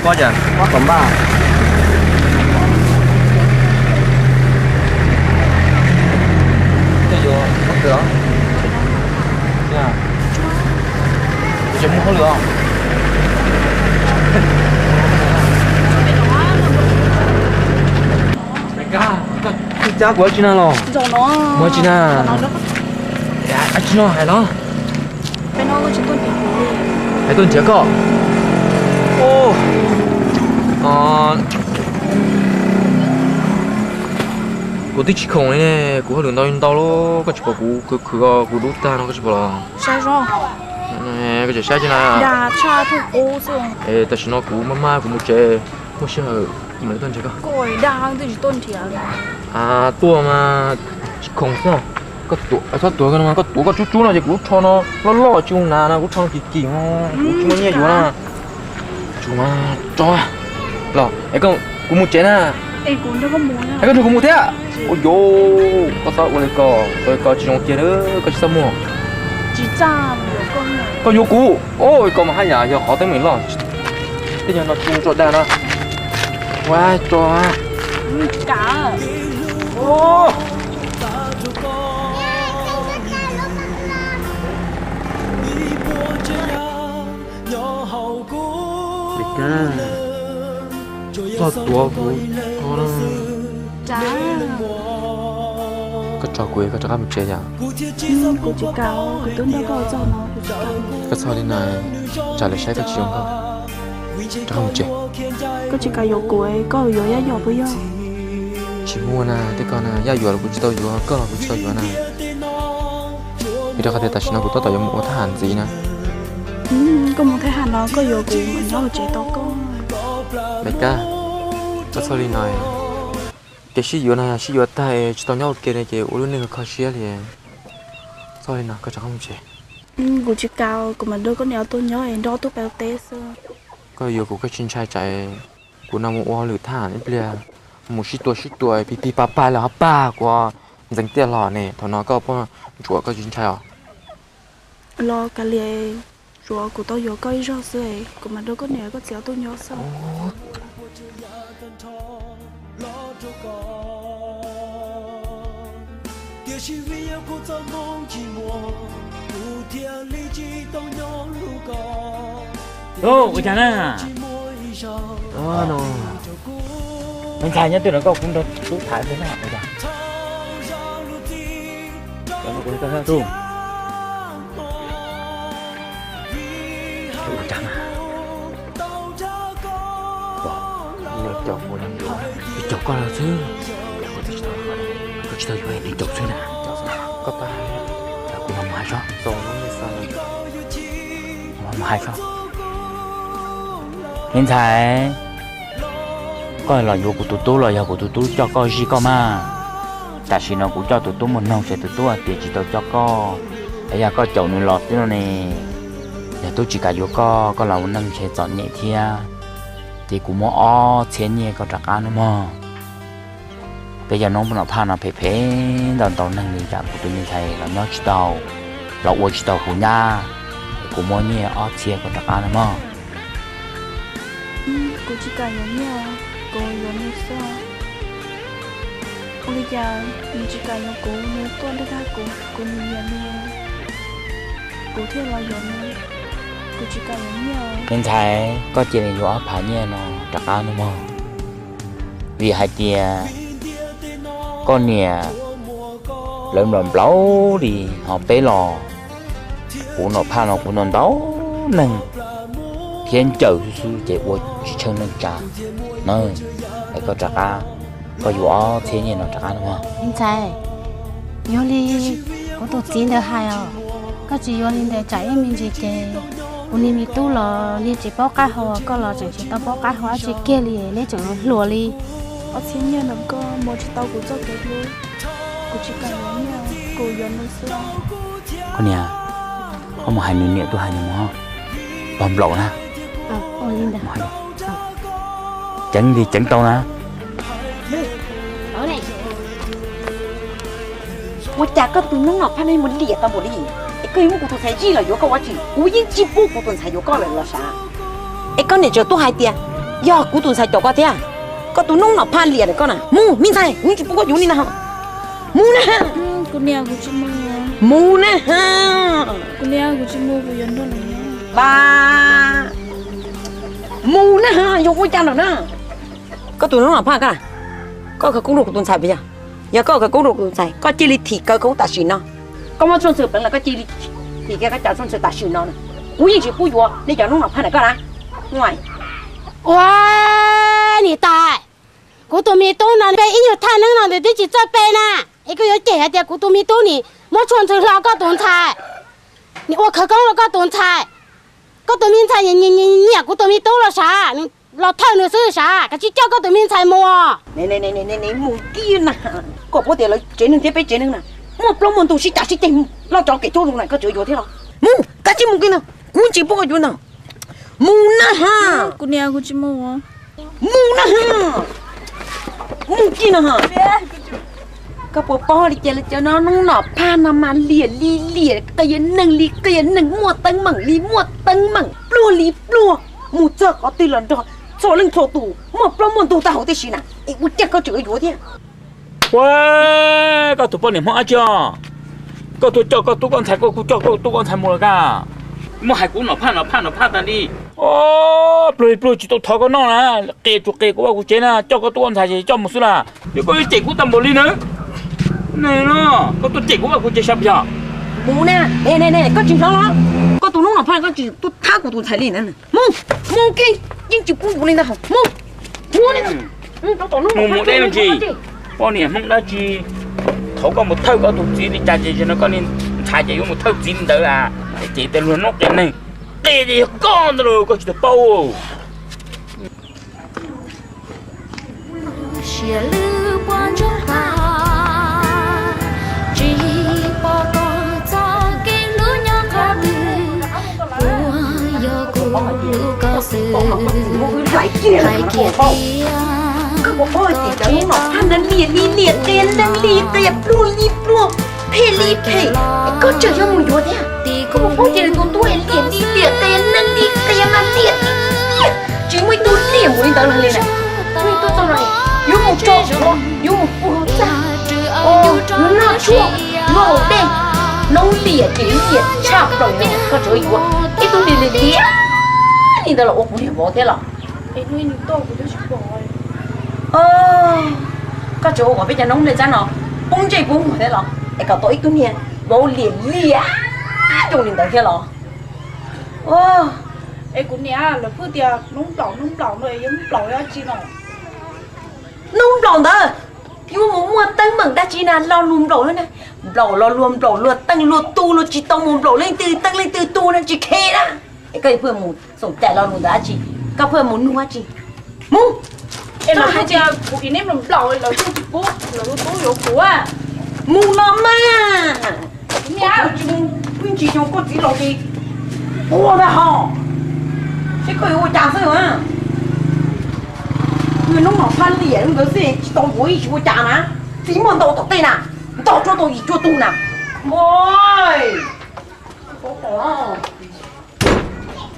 Pob cas? Pob tom npaj. Tej yuav pob kws os. Kuv tseem muaj hauj lwm os. Koj cab kuv dab tsi na los? Mus dab tsi na? Dab tsi no hais los? Hais tuaj nrhiav koj. Kuv twb tsis khoom li ne, kuv hauj lwm ntau ntau lawm, koj tsis pom kuv khwv khwv kuv dub tag no koj tsis pom los? Koj tseem saib tsis na? Tam sim no kuv maj maj kuv mus tsev, muaj sij hawm mam li tuaj nrhiav koj. Tuaj mas tsis khoom xwb. Koj tuav, txhob tuav koj no, koj tuav koj tsub tsub no ces kuv lub tsho no loj loj tsis zoo hnav no, kuv lub tsho no kim kim no, kuv tsis muaj nyiaj yuav na. Tsuas mas tso los, kuv mus tsev na. Es koj nrog kuv mus thiab. Ua yus, koj txhob ua li ko, ua li ko tsis zoo kiag, koj tsis txhob muag. Koj yuav kuv, koj mas haj yam yog qhov teeb meem loj. Tej nyuag no tsis zoo tso dag no. Ua tso. Koj tuav kuv, koj tso kuv, koj rov qab mus tsev yom. Koj txhob li no, tsam lawv saib koj tsis zoo nkauj. Rov qab mus tsev. Koj tsis kam yuav kuv, koj yuav Yaj Yom puas yog? Tsis muaj na, tej ko na, Yaj Yom los kuv tsis tau yuav, koj los kuv tsis tau yuav na. Vim rau qhov tias tam sim no kuv tab tom yuav mus ua thab ham ntxiv na. Koj mus thab ham no koj yuav kuv mus nyob hauv tsev tos koj. Maiv Kab, koj txhob li no. Kev sib yuav no yog sib yuav tag tsis tau nyob ua ke no ces ua lub neej kho siab li. Txhob li no, koj rov qab mus tsev. Kuv tsis kam, kuv mam nrog koj niam tuaj nyob es nrog ob tug pab teb xwb. Koj yuav kuv koj tsis ntshai tsam kuv no mus ua hauj lwm thab ham ib pliag, mus sib tua sib tua pig pig pag pag los ho pag kuv ntxeev tiaj los ne, thaum no koj poj ntsuam koj tsis ntshai os? Los kav liam, tsuav kuv tau yuav koj ib zaug xwb, kuv mam nrog koj niam koj txiv ob tug nyob xwb. Ua cas na? Me ntxhais nyob twg no koj kuv nrog tub tham xwb na. Ua cas na? Nws caum kuv, nws caum koj lawm xwb. Koj tsis tau yuav, nws caum xwb na. Koj pab, kuv mam mus hais tso. Mam mus hais tso. Me ntxhais, koj los yuav kuv tus tub los yog kuv tus tub coj koj zij koj mas? Tam sim no kuv coj tus tub mus noog ces tus tub hais tias tsis tau coj koj, es yog koj caum nws los xwb no ne. Yog tub tsis kam yuav koj, koj los ua neej ntshe txom nyem thiab. Ces kuv muab ob txhiab nyiaj koj rov qab nawb mog. Peb cov noob poj nom phaj no phem phem ntau ntau neeg li, tsam kuv tus me ntxhais los nyob tsis tau, los ua tsis tau kuv nyab, es kuv muab nyiaj ob txhiab koj rov qab nawb mog. Kuv tsis kam yuav nyiaj, kuv yuav nws xwb. Ua li cas nws tsis kam yuav kuv, nws tuaj nrog kuv, kuv nyiam nyiam nws, kuv thiaj los yuav nws. Kuv tsis kam yuav nyiaj. Me ntxhais, koj cia li yuav ob phav nyiaj no rov qab nawb mog. Vim hais tias koj niam lawv nplaum nplaum li, ho peb los kuv nom phaj no kuv ntau ntau neeg thiab ncaws xwb xwb ces ua tsis tsheej neej tsa na. Es koj rov qab, koj yuav ob txhiab nyiaj no rov qab nawb mog. Me ntxhais, yog li kuv tus txiv ntawd hais os, koj tsis yuav li ntawd tsam ib me ntsis ces kuv niag me tub los niag tsis paub qab hau, koj los tseem tsis tau paub qab hau dab tsi kiag li, neb tseem hluas li. Ob txhiab nyiaj ntawd koj muab tsis tau kuv txoj kev hlub, kuv tsis kam yuav nyiaj, kuv yuav nws xwb. Koj niam, koj mus hais nws niam tuaj hais nws mog, pog nplaum na. Ceev li ceev tau na. Ua cas koj tus noob nom phaj no mus liam tau npaum li, es koj yuav muab kuv tus ntxhais zij los yuav koj ua tsi? Kuv yeej tsis pub kuv tus ntxhais yuav koj lawm los sav. Es koj niam tseem tuaj hais tias Yog kuv tus ntxhais caum koj thiab. Koj tus noob nom phaj liam koj na. Mus, me ntxhais, kuv tsis pub koj yuav li na. Mus na. Mus na. Mus na, yuav ua cas lawm na. Koj tus noob nom phaj koj na, koj khawv koob rau kuv tus ntxhais puas yog? Yog koj khawv koob rau kuv tus ntxhais, koj cia li thim kaw koj tam sim no. Koj muaj tshuaj ntxhw pleev los koj cia li thim kiag koj cov tshuaj ntxhw tam sim no. Kuv yeej tsis pub yuav nej cov noob nom phaj na koj na. Ua, niam tais, kuv tus me tub no peb ib nyuag thaj neeb no nws twb tsis txawj pe na, es koj yuav cem hais tias kuv tus me tub nim muab tshuaj ntxhw hlo koj tus ntxhais, nim ua khawv koob rau koj tus ntxhais. Koj tus me ntxhais nyiam kuv tus me tub los sav, los thawj nws xwb sav, kav tsij coj koj tus me ntxhais mus. Mus kiag na, koj paub tias lawv tsev neeg thiab peb tsev neeg na, muaj plaub muaj ntug sib cav sib ceg, loj tsov kev tuaj lus na, koj tseem yuav thiab los? Mus, kav tsij mus kiag na, kuv tsis pub koj yuav ntag. Mus na ha. Mus na ha. Mus kiag na ha. Koj puas paub li cas lawv cov noob nom phaj no mas liam li liam, qias neeg li qias neeg, muaj teeb meem li muaj teeb meem, pluag li pluag, mus txog qhov twg los nrog txhua leej txhua tus, muaj plaub muaj ntug tag hauv tib si na, es ua cas koj tseem yuav thiab? Ua, koj tus poj niam Hmoob dab tsi os? Koj tuaj coj koj tub koj ntxhais, koj kuj coj koj tub koj ntxhais mus los kaj. Muaj hais kuv nom phaj nom phaj nom phaj tas li. Pluag li pluag tsis tau thov koj noj na, qias tsuas qias kuv vaj kuv tsev na, coj koj tub koj ntxhais coj mus xwb las. Yog koj yuav cem kuv tag npaum li na, koj tuaj cem kuv vaj kuv tsev sab yog. Mus na, koj tsis hnov los? Koj tus noob nom phaj koj tsis tuaj thab kuv tus ntxhais li na. Mus, mus kiag, yeej tsis pub mus li ntag. Mus, mus li. Mus mus deb no tsis, poj niam Hmoob dab tsi. Thaum koj mus thawj koj tus txiv li cas ces no koj niag ntxhais ces yuav mus thawj txiv li ntawd a. Ces tej luag noob qias neeg, qias ces yog koj ntag lauj, koj tsis tau paub. Siav lwj puab ntsuag tas, tsis pom koj txoj kev hlub nyob qhov twg, puas yog kuv hlub koj xwb. Hais kiag tias, koj puas paub hais tias cov noob nom phaj no liam li liam, qias neeg li qias, pluag li pluag, phem li phem, koj tseem yuav mus yuav thiab? Koj puas paub tias nws tus tub liam li liam, qias neeg li qias mas liam li liam, tsis muaj ib tug liam mus li ntawd los li na. Tuaj txog no yuav mus tso, yuav mus puag txaj, yuav noj tshuaj, yuav haus dej, noob liam ces liam tshaj plaws li. Koj tseem yuav ib tug liam li liam li ntawd los ua kuv niam vauv thiab los? Koj tseem ua kom peb cov noob nplej txab no poob ntsej poob muag thiab los? Es kom tau ib tug niag vauv liam liam zoo li ntawd thiab los? Es kuv niam, lawv pheej tias noob nplaum noob nplaum no es yog nplaum dab tsi no? Noob nplaum ntawd yuav mus muaj teeb meem dab tsi na, lo lus nplaum na. Nplaum lo lus, nplaum luag teej luag tu, luag tsis tau mus nplaum leej twg teej leej twg tu na, tsis khe na. Es koj yuav pheej mus xoom cais lo lus ntawd dab tsi? Koj pheej mus nug dab tsi? Mus. Es lawv hais tias kuv ib neb nplaum, lawv tsis pub, lawv tub yuav kuv. Mus los mas. Tsis mus, tsis xyoo koj txiv laus ces quaj ntag hos. Seb koj yuav ua cas xwb. Yog noob nom phaj liam li ntawd xwb tsis tau yuav, ib tsis ua cas na. Txiv muaj ntau tom tej na, ntog tsuag tau yim cuaj tug na. Mus, tsis paub pom.